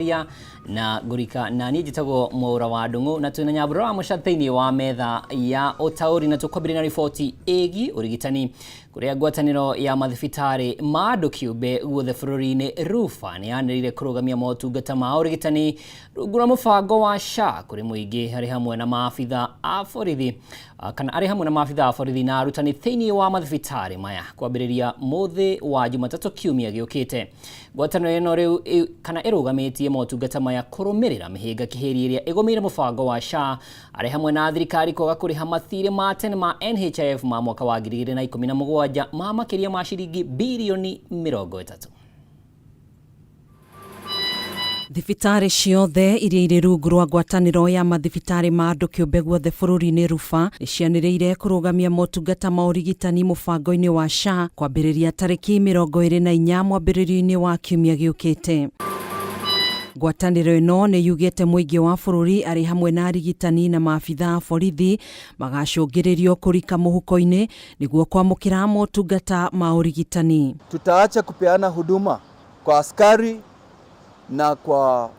Na ngũrika na niĩ njĩtagwo Mwaũra wa Ndũng'ũ, na twĩna Nyambura wa Mũca thĩinĩ wa metha ya ũtaũri, na tũkwambĩrĩria na riboti ĩgiĩ ũrigitani, kũrĩa ngwatanĩro ya mathibitarĩ ma andũ kĩũmbe guothe bũrũri-inĩ RUPHA nĩ yanĩrĩire kũrũgamia motungata ma ũrigitani rungu rwa mũbango wa SHA kũrĩ mũingĩ harĩ hamwe na maabitha a borithi kana arĩ hamwe na maabitha a borithi na arutani thĩinĩ wa mathibitarĩ maya kwambĩrĩria mũthĩ wa Jumatatũ kiumia gĩũkĩte. Ngwatanĩro ĩno rĩu kana ĩrũgamĩtie motungata maya kũrũmĩrĩra mĩhĩnga kĩhĩri ĩrĩa ĩgũmĩire mũbango wa SHA arĩ hamwe na thirikari kwaga kũrĩha mathirĩ ma tene ma NHIF ma mwaka wa 2017 ma makĩria ma ciringi birioni 30. Thibitarĩ ciothe iria irĩ rungu rwa ngwatanĩro ya mathibitarĩ ma andũ kĩũmbe guothe bũrũri-inĩ RUPHA nĩ cianĩrĩire kũrũgamia motungata ma ũrigitani mũbango-inĩ wa SHA kwambĩrĩria tarĩki 24 mwambĩrĩrio-inĩ wa kiumia gĩũkĩte. Ngwatanĩro ĩno nĩ yugĩte mũingĩ wa bũrũri arĩ hamwe na arigitani na maabitha a borithi magacũngĩrĩrio kũrika mũhuko-inĩ nĩguo kwamũkĩra motungata ma ũrigitani. Tutaacha kupeana huduma kwa askari na kwa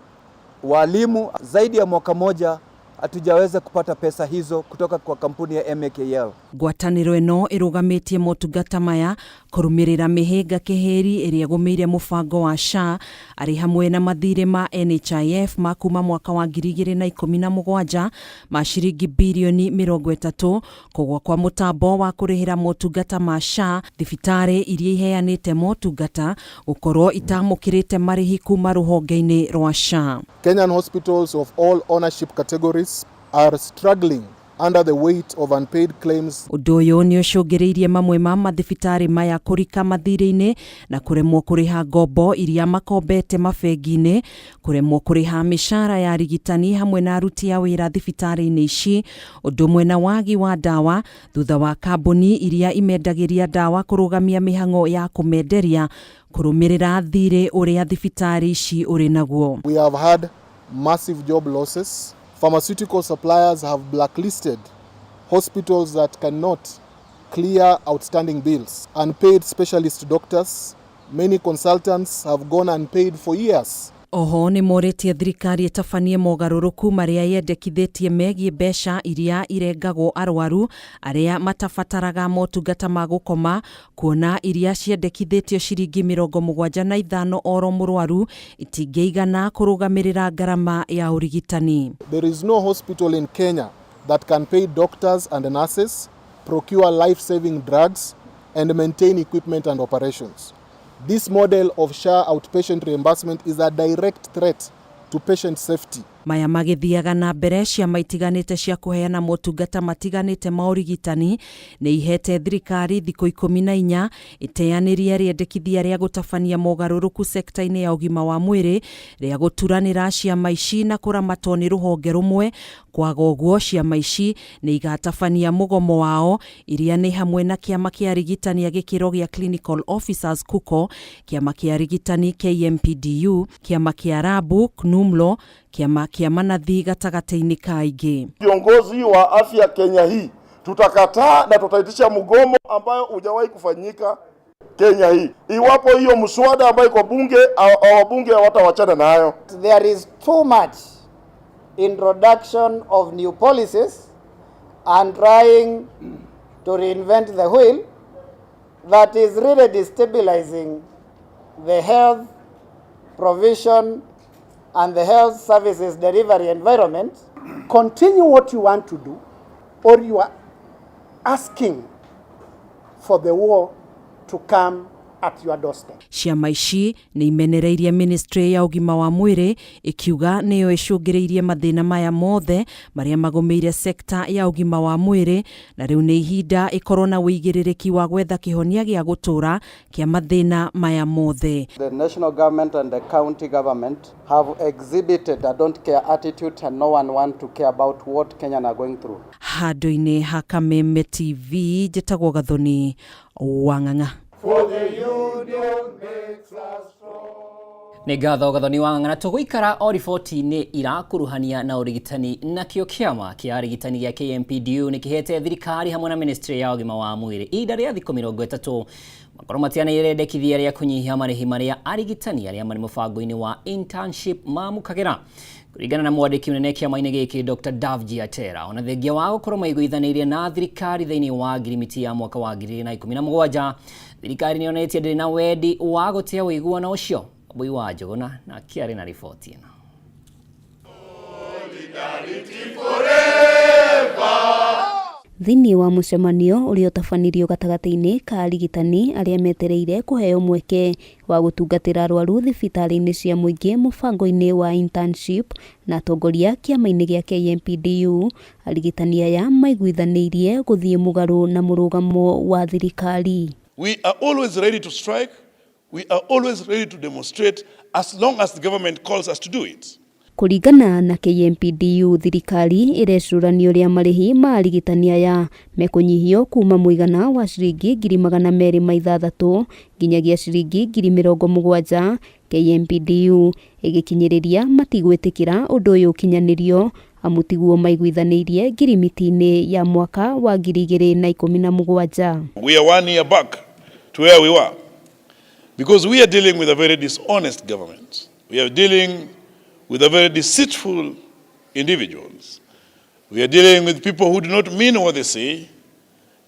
walimu. Zaidi ya mwaka moja hatujaweza kupata pesa hizo kutoka kwa kampuni ya MAKL. Ngwatanĩro ĩno ĩrũgamĩtie motungata maya kũrũmĩrĩra mĩhĩnga kĩhĩri ĩrĩa ĩgũmĩire mũbango wa SHA arĩ hamwe na mathirĩ ma NHIF ma kuma mwaka wa 2017 ma ciringi birioni 30, kũgwa kwa mũtambo wa kũrĩhĩra motungata ma SHA, thibitarĩ iria iheanĩte motungata gũkorwo itamũkĩrĩte marĩhi kuma rũhonge-inĩ rwa SHA. Kenyan hospitals of all ownership categories are struggling under the weight of unpaid claims. Ũndũ ũyũ nĩ ũcũngĩrĩirie mamwe ma mathibitarĩ maya kũrika mathirĩ-inĩ na kũremwo kũrĩha ngombo iria makombete mabengi-inĩ, kũremwo kũrĩha mĩcara ya arigitani hamwe na aruti a wĩra thibitarĩ-inĩ ici, ũndũ ũmwe na wagi wa ndawa thutha wa kambuni iria imendagĩria ndawa kũrũgamia mĩhang'o ya kũmenderia kũrũmĩrĩra thirĩ ũrĩa thibitarĩ ici ũrĩ naguo. We have had massive job losses. Pharmaceutical suppliers have blacklisted hospitals that cannot clear outstanding bills. Unpaid specialist doctors, many consultants have gone unpaid for years. Oho nĩ morĩtie thirikari ĩtabanie mogarũrũku marĩa yendekithĩtie megiĩ mbeca iria irengagwo arwaru arĩa matabataraga motungata ma gũkoma, kuona iria ciendekithĩtio ciringi 75 oro mũrwaru itingĩigana kũrũgamĩrĩra ngarama ya ũrigitani. There is no hospital in Kenya that can pay doctors and nurses, procure life-saving drugs, and maintain equipment and operations. This model of SHA outpatient reimbursement is a direct threat to patient safety. Maya magĩthiaga na mbere, ciama itiganĩte cia kũheana motungata matiganĩte ma ũrigitani nĩ ihete thirikari thikũ 14 ĩteanĩrie rĩendekithia rĩa gũtabania mogarũrũku sekta-inĩ ya ũgima wa mwĩrĩ rĩa gũturanĩra ciama ici na kũramatwo nĩ rũhonge rũmwe. Kwaga ũguo, ciama ici nĩ igatabania mũgomo wao, iria nĩ hamwe na kĩama kĩa arigitani a gĩkĩro gĩa Clinical Officers KUCO, kĩama kĩa arigitani KMPDU, kĩama kĩa Arabu KNUMLO, kĩama kĩa manathi gatagatĩ-inĩ ka ingĩ. Viongozi wa afya Kenya hii tutakataa na tutaitisha mgomo ambayo hujawahi kufanyika Kenya hii, iwapo hiyo mswada ambayo iko bunge, wabunge hawatawachana nayo. There is too much introduction of new policies and trying to reinvent the wheel that is really destabilizing the health provision and the health services delivery environment. Continue what you want to do, or you are asking for the war to come at your doorstep. Ciama ici nĩ imenereirie ministry ya ũgima wa mwĩrĩ, ĩkiuga nĩyo ĩcũngĩrĩirie mathĩna maya mothe marĩa magũmĩire sekta ya ũgima wa mwĩrĩ, na rĩu nĩ ihinda ĩkorwo na ũigĩrĩrĩki wa gwetha kĩhonia gĩa gũtũra kĩa mathĩna maya mothe. The national government and the county government have exhibited a don't care attitude, and no one want to care about what Kenyan are going through. Handũ-inĩ ha Kameme TV, njĩtagwo Gathoni Wang'ang'a. Nĩ ngatho, Gathoni wa Ng'ang'a. Na tũgũikara o riboti-inĩ irakuruhania na ũrigitani, nakĩo kĩama kĩa arigitani gĩa KMPDU nĩ kĩhete thirikari hamwe na ministry ya ũgima wa mwĩrĩ ihinda rĩa thikũ 30 makorwo Gũkorwo matianĩire rĩendekithia rĩa kũnyihia marĩhi marĩa arigitani arĩa marĩ mũbango-inĩ wa internship mamũkagĩra. Kũringana na mwandĩki mũnene kĩama-inĩ gĩkĩ Dr. Davji Atera, ona thengia wa gũkorwo maiguithanĩirie na thirikari thĩinĩ wa ngirimiti ya mwaka wa 2017, thirikari nĩ yonanĩtie ndĩrĩ na wendi wa gũtĩa ũiguano ũcio. Wambui wa Njũgũna na akĩarĩ na riboti ĩno. Thĩinĩ wa mũcemanio ũrĩa ũtabanirio gatagatĩ-inĩ ka arigitani arĩa metereire kũheo mweke wa gũtungatĩra arwaru thibitarĩ-inĩ cia mũingĩ mũbango-inĩ wa internship na atongoria kĩama-inĩ gĩa KMPDU, arigitani aya maiguithanĩirie gũthiĩ mũgarũ na mũrũgamo wa thirikari. We are always ready to strike. We are always ready to demonstrate as long as the government calls us to do it. Kũringana na KMPDU, thirikari ĩrecũrania ũrĩa marĩhi ma arigitani aya mekũnyihio kuma mũigana wa ciringi 206,000 nginyagia ciringi 70,000. KMPDU ĩgĩkinyĩrĩria matigwĩtĩkĩra ũndũ ũyũ ũkinyanĩrio amu tiguo maiguithanĩirie ngirimiti-inĩ ya mwaka wa 2017. We are 1 year back to where we were because we are dealing with a very dishonest government. We are dealing with a very deceitful individuals. We are dealing with people who do not mean what they say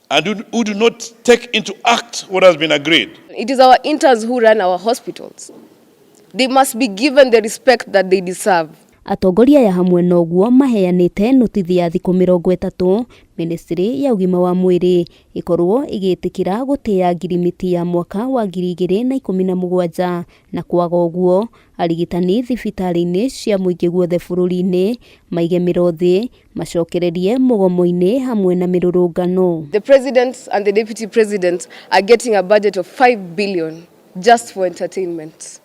and who do not take into act what has been agreed. It is our interns who run our hospitals. They must be given the respect that they deserve. Atongoria aya hamwe na ũguo maheanĩte notithi ya thikũ 30 ministry ya ũgima wa mwĩrĩ ĩkorwo ĩgĩtĩkĩra gũtĩa ngirimiti ya mwaka wa 2017 na kwaga ũguo arigitani thibitarĩ-inĩ cia mũingĩ guothe bũrũri-inĩ maige mĩro thĩ macokererie mũgomo-inĩ hamwe na mĩrũrũngano. The president and the deputy president are getting a budget of 5 billion just for entertainment.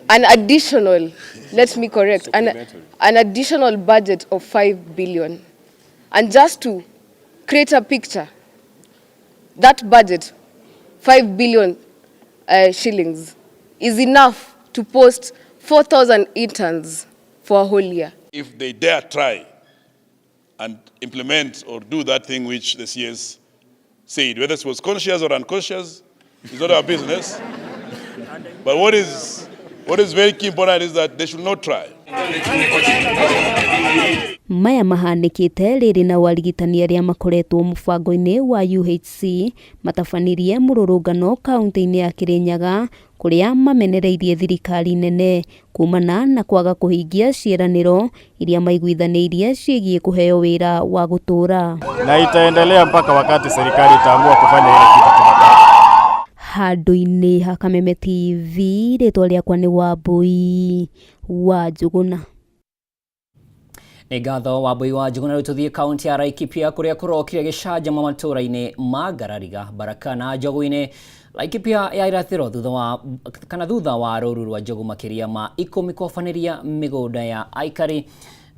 An additional, let me correct, an additional budget of 5 billion. And just to create a picture, that budget, 5 billion shillings, is enough to post 4,000 interns for a whole year. If they dare try and implement or do that thing which the CS said, whether it was conscious or unconscious, is not our business. But what is very key important is that they should not try. Maya mahanĩkĩte rĩrĩ na arigitani arĩa makoretwo mũbango-inĩ wa UHC matabanirie mũrũrũngano kaunti-inĩ ya Kirinyaga kũrĩa mamenereirie thirikari nene kumana na kwaga kũhingia ciĩranĩro iria maiguithanĩirie ciĩgiĩ kũheo wĩra wa gũtũũra. Na itaendelea mpaka wakati serikali itaamua kufanya ile kitu tunataka. Handũ-inĩ ha Kameme TV, rĩtwa rĩakwa nĩ Wambui wa Njũgũna. Nĩ ngatho Wambui wa Njũgũna. Rĩu tũthiĩ kaunti ya Laikipia kũrĩa kũrokire gĩcanjama matũũra-inĩ ma Ngarariga, Baraka na Njogu-inĩ. Laikipia ya irathĩro thutha wa rũru rwa njogu makĩria ma 10 kũhobanĩria mĩgũnda ya aikari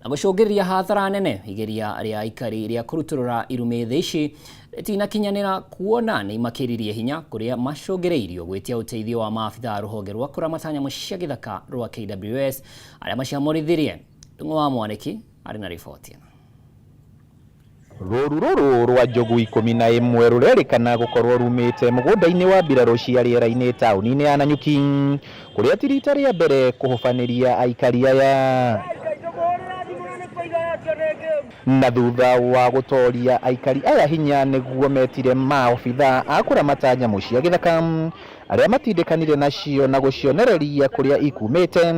na gũcũngĩrĩria hathara nene. Igeria rĩa aikari rĩa kũrutũrũra irumĩ thĩ ici rĩtinakinyanĩra kuona nĩ imakĩririe hinya kũrĩa macũngĩrĩirio gwĩtia ũteithio wa maabitha a rũhonge rwa kũramata nyamũ cia gĩthaka rwa KWS arĩa maciamorithirie. Ndung'u wa Mwaniki arĩ na riboti ĩno. Rũru rũrũ rwa njogu 11 rũrerĩkana gũkorwo rumĩte mũgũnda-inĩ wa mbirarũ cia rĩera-inĩ taũni-inĩ ya Nanyuki kũrĩa ti rita rĩa mbere kũhobanĩria aikari aya. Na thutha wa gũtoria aikari aya hinya nĩguo metire maobitha a kũramata nyamũ cia gĩthaka arĩa matindĩkanire nacio na gũcionereria kũrĩa ikumĩte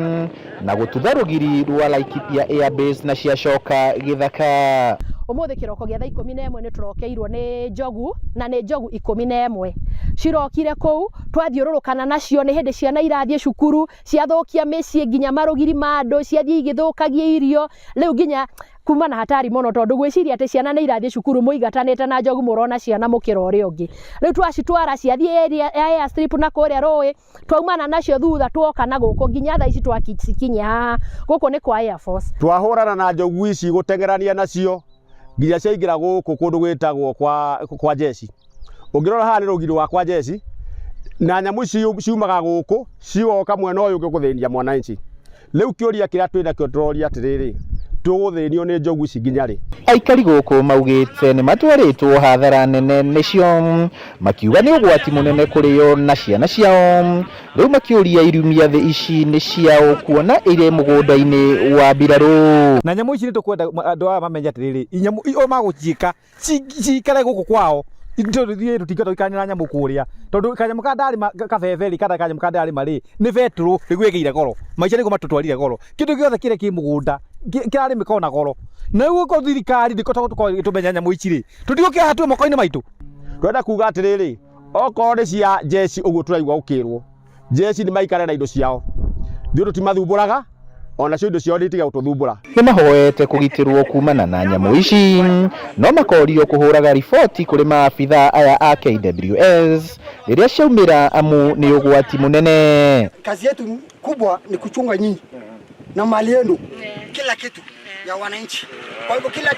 na gũtutha rũgiri rwa Laikipia Air Base na ciacoka gĩthaka. Ũmũthĩ kĩroko gĩa thaa 11 nĩ tũrokeirwo nĩ njogu na nĩ njogu 11 cirokire kũu twathiũrũrũkana nacio nĩ hĩndĩ ciana irathiĩ cukuru ciathũkia mĩciĩ nginya marũgiri ma andũ ciathiĩ igĩthũkagia irio rĩu nginya kuma na hatari mũno tondũ gwĩciria atĩ ciana nĩ irathiĩ cukuru mũigatanĩte na njogu mũrona ciana mũkĩra ũrĩa ũngĩ. Rĩu twacitwara ciathiĩ area ya airstrip na kũrĩa rũĩ twaumana nacio thutha twoka na gũkũ nginya thaa ici twacikinyia haha gũkũ nĩ kwa Air Force. Twahũrana na njogu ici gũteng'erania nacio nginya ciaingĩra gũkũ kũndũ gwĩtagwo kwa jeshi. Ũngĩrora haha nĩ rũgiri rwa kwa jeshi na nyamũ ici ciumaga gũkũ cigoka mwena ũyũ ũngĩ gũthĩnia mwananchi. Rĩu kĩũria kĩrĩa twĩ nakĩo tũroria atĩrĩrĩ, Tũgũthĩnio nĩ njogu ici nginya rĩ? Aikari gũkũ maugĩte nĩ matwarĩtwo hathara nene nĩcio, makiuga nĩ ũgwati mũnene kũrĩ o na ciana ciao, rĩu makĩũria irumia thĩ ici nĩ ciaũ kuona irĩ mũgũnda-inĩ wa mbirarũ. Na nyamũ ici nĩ tũkwenda andũ aya mamenye atĩrĩrĩ, nyamũ o magũciĩka cikare gũkũ kwao, tondũ ithuĩ tũtingĩhota gũikarania na nyamũ kũrĩa, tondũ kanyamũ karĩa ndarĩma kabebe rĩ, kana kanyamũ karĩa ndĩrarĩma rĩ, nĩ betũrũ nĩguo ĩgĩire goro, maica nĩguo matũtwarire goro, kĩndũ gĩothe kĩrĩa kĩ mũgũnda kĩrarĩmĩka ona goro, na rĩu okorwo thirikari ndĩkũhota gũkorwo ĩgĩtũmenya nyamũ ici rĩ, tũtigũkĩoha twĩ moko-inĩ maitũ. Tũrenda kuga atĩrĩrĩ, okorwo nĩ cia jeshi ũguo tũraigua gũkĩrwo, jeshi nĩ maikare na indo ciao, ithuĩ tũtimathumbũraga, onacio indo ciao nĩ itige gũtũthumbũra. Nĩ mahoete kũgitĩrwo kumana na nyamũ ici no makorio kũhũraga riboti kũrĩ maabithaa aya a KWS rĩrĩa ciaumĩra amu nĩ ũgwati mũnene. Kazi yetu kubwa ni kuchunga nyinyi na mali yenu, kila kitu ya wananchi. Kwa hivyo kila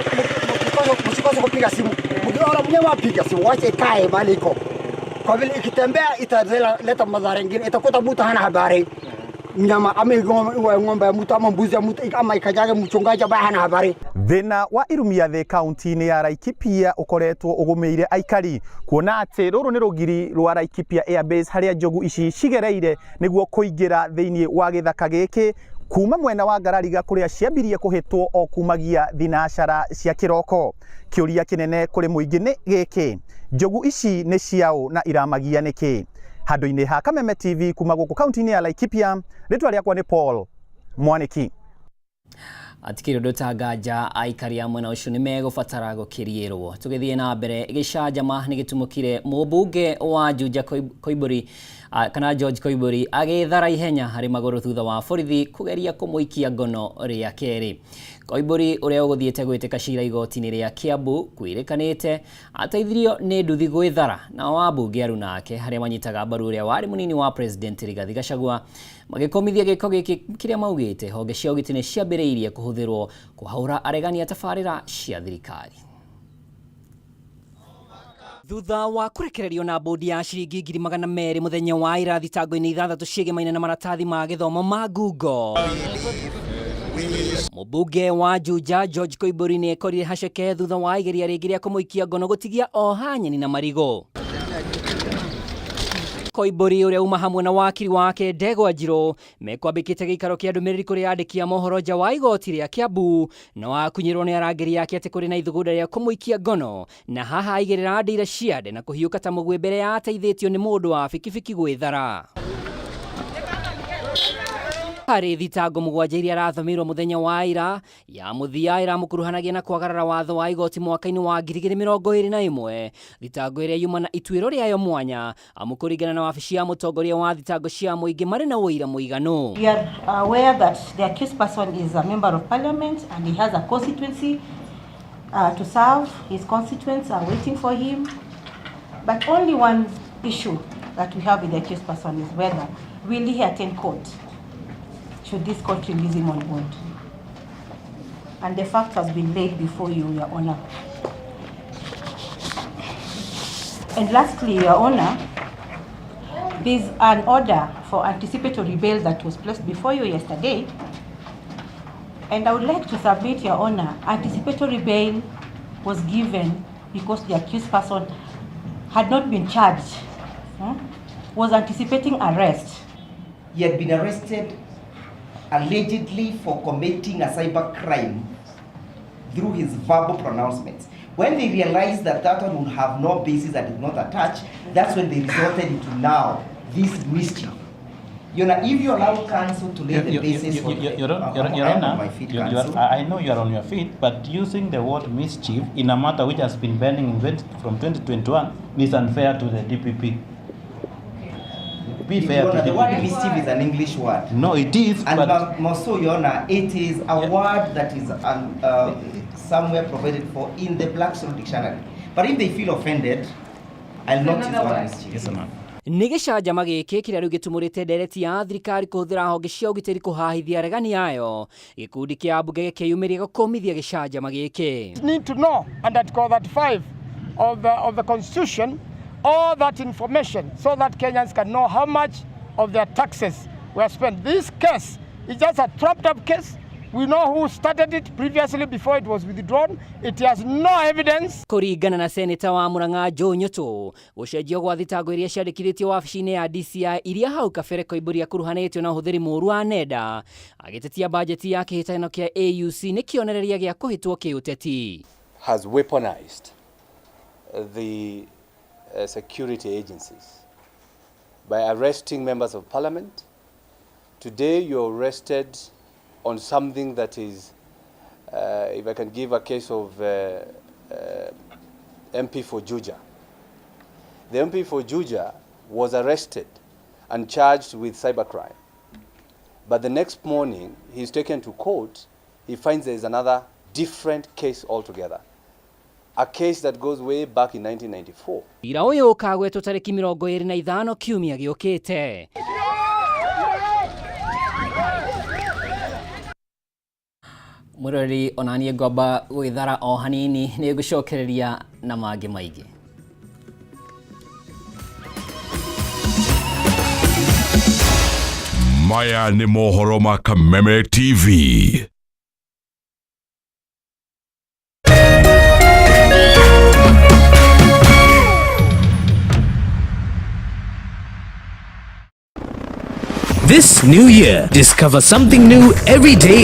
msikose kupiga simu, mkiona mnyama piga simu, wache ikae mahali iko, kwa vile ikitembea italeta madhara ingine, itakuta mtu hana habari mnyama ama ng'ombe ya mtu ama mbuzi ya mtu ama ikajaga mchungaji ambaye hana habari. Thĩna wa irumia thĩ kaunti-inĩ ya Laikipia ũkoretwo ũgũmĩire aikari kuona atĩ rũrũ nĩ rũgiri rwa Laikipia Airbase harĩa njogu ici cigereire nĩguo kũingĩra thĩinĩ wa gĩthaka gĩkĩ kuma mwena wa Ngarariga kũrĩa ciambirie kũhĩtwo o kumagia thinacara cia kĩroko. Kĩũria kĩnene kũrĩ mũingĩ nĩ gĩkĩ, njogu ici nĩ ciaũ na iramagia nĩkĩ? Handũ-inĩ ha Kameme TV kuma gũkũ kaunti-inĩ ya Laikipia, rĩtwa rĩakwa nĩ Paul Mwaniki. Atikiri ũndũ ta nganja aikari a mwena ũcio nĩ megũbatara gũkĩriĩrwo. Tũgĩthiĩ na mbere, gĩcanjama nĩ gĩtumũkire mũmbunge wa Juja Koimbũri kana George Koimbũri agĩthara ihenya harĩ magũrũ thutha wa borithi kũgeria kũmũikia ngono rĩa kerĩ. Koimbũri ũrĩa ũgũthiĩte gwĩtĩka cira igoti-inĩ rĩa Kiambu kwĩrĩkanĩte ateithirio nĩ nduthi gwĩthara nao ambunge aruna ake harĩa manyitaga mbaru ũrĩa warĩ mũnini wa President Rigathi Gachagua magĩkũmithia gĩko gĩkĩ kĩrĩa maugĩte honge cia ũgitĩri nĩ ciambĩrĩirie kũhũthĩrwo kũhaũra aregani a tabarĩra cia thirikari. Thutha wa kũrekererio na bodi ya ciringi 200,000 mũthenya wa ira thitango-inĩ ithathatũ ciĩgemaine na maratathi ma gĩthomo ma ngungo, mũmbunge wa Juja George Koimbũri nĩ ekorire haceke thutha wa igeria rĩngĩ rĩa kũmũikia ngono gũtigia oha nyeni na marigũ. Koimbũri ũrĩa uma hamwe na wakiri wake Ndegwa Njirũ mekwambĩkĩte gĩikaro kĩa ndũmĩrĩri kũrĩ andĩki a mohoro nja wa igoti rĩa Kiambu, no akunyĩrwo nĩ arangĩri ake atĩ kũrĩ na ithugunda rĩa kũmũikia ngono, na haha aigĩrĩra ndĩira ciande na kũhiũka ta mũguĩ mbere ya ateithĩtio nĩ mũndũ wa bikibiki gwĩthara. Harĩ thitango mũgwanja iria arathomeirwo mũthenya wa ira ya mũthia ĩramũkuruhanagia na kwagarara watho wa igoti mwaka-inĩ wa 2021, thitango ĩrĩa yuma na ituĩro rĩayo mwanya amu kũringana na wabici ya mũtongoria wa thitango cia mũingĩ marĩ na ũira mũiganu. We are aware that the accused person is a member of parliament and he has a constituency to serve. His constituents are waiting for him. But only one issue that we have with the accused person is whether will he attend court should this court release him on bond. And the fact has been laid before you, Your Honor. And lastly, Your Honor, there's an order for anticipatory bail that was placed before you yesterday. And I would like to submit, Your Honor, anticipatory bail was given because the accused person had not been charged, was anticipating arrest. He had been arrested allegedly for committing a cyber crime through his verbal pronouncements. When they realized that that one would have no basis and did not attach, that's when they resorted into now this mischief. You know, if you allow counsel to lay the basis for the... Your Honor, I know you are on your feet, but using the word mischief in a matter which has been pending from 2021 is unfair to the DPP. Be fair to the word mischief is an English word. No, it is. And but more so, Your Honor, it is a word that is somewhere provided for in the Black's Law Dictionary. But if they feel offended, I'll not use the word mischief. Yes, ma'am. Nĩ gĩcanjama gĩkĩ kĩrĩa rĩu gĩtumũrĩte ndereti ya thirikari kũhũthĩra honge cia ũgitĩri kũhahithia aregani ayo, gĩkundi kĩa ambunge gĩkĩyumĩria gũkũmithia gĩcanjama gĩkĩ. Need to know under Article 35 of the Constitution all that information so that Kenyans can know how much of their taxes were spent. This case is just a trumped up case. We know who started it previously before it was withdrawn. It has no evidence. Kũringana na seneta wa Murang'a Joe Nyutu, gũcenjio gwa thitango iria ciandĩkithĩtio wabici-inĩ ya DCI iria hau kabere Koimbũri akuruhanĩtio na ũhũthĩri mũũru wa nenda, agĩtetia bajeti ya kĩhĩtahĩtano kĩa AUC nĩ kĩonereria gĩa kũhĩtwo kĩũteti. Has weaponized the security agencies by arresting members of parliament. Today you're arrested on something that is, if I can give a case of MP for Juja. The MP for Juja was arrested and charged with cybercrime. But the next morning, he's taken to court, he finds there is another different case altogether. A case that goes way back in 1994. Cira ũyũ ũkagwetwo tarĩki 25 kiumia gĩũkĩte. Mwĩroreri, onaniĩ ngwamba gwĩthara o hanini, nĩ ngũcokereria na mangĩ maingĩ. Maya nĩ mohoro ma Kameme TV. This new year, discover something new every day.